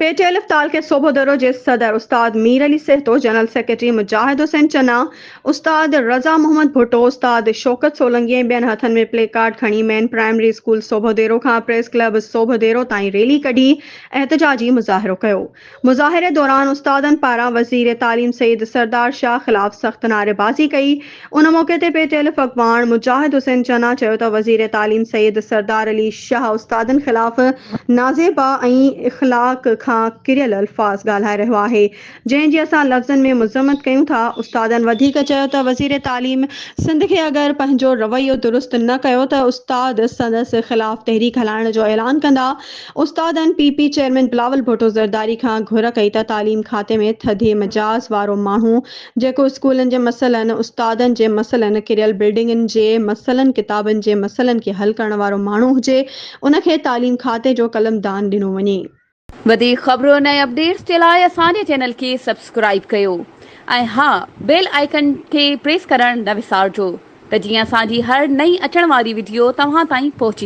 P ٽي الف تعلقي سوڀوديرو جي صدر استاد مير علي سهتو، جنرل سيڪريٽري مجاهد حسين چنا، استاد رضا محمد ڀٽو، استاد شوڪت سولنگي ۽ ٻين هٿن ۾ پلي ڪارڊ کڻي مين پرائمري اسڪول سوڀوديرو کان پريس ڪلب سوڀوديرو تائين ريلي ڪڍي احتجاجي مظاهرو ڪيو. مظاهري دوران استادن پاران وزير تعليم سيد سردار شاهه خلاف سخت نعريبازي ڪئي. ان موقعي تي پي ٽي الف اڳواڻ مجاهد حسين چنا چيو ته وزير تعليم سيد سردار علي شاهه استادن خلاف نازيبا ۽ اخلاق کان ڪريل الفاظ ڳالهائي رهيو آهي، جنهن جي اسان لفظن ۾ مذمت ڪيون ٿا. استادن وڌيڪ چيو ته وزير تعليم سنڌ کي اگر پنهنجو رويو درست نه ڪيو ته استاد سندس خلاف تحريڪ هلائڻ جو اعلان ڪندا. استادن P P chairman Bilawal Bhutto Zardari کان گهر ڪئي ته تعليم کاتي ۾ ٿڌي مجاز وارو ماڻهو جيڪو اسڪولن جي مسئلن، استادن جي مسئلن، ڪريل بلڊنگن جي مسئلن، ڪتابن جي مسئلن کي حل ڪرڻ وارو ماڻهو هجي، ان کي تعليم کاتي جو قلمدان ڏنو وڃي. وڌيڪ خبرن ۽ اپڊيٽس جي لاء اسان جي چينل کي سبسڪرائيب ڪيو ۽ ها بيل آئيڪن کي پريس ڪرڻ نه وسارجو ته جيئن اسان جي هر نئين اچڻ واري وڊيو توهان تائين پهچي.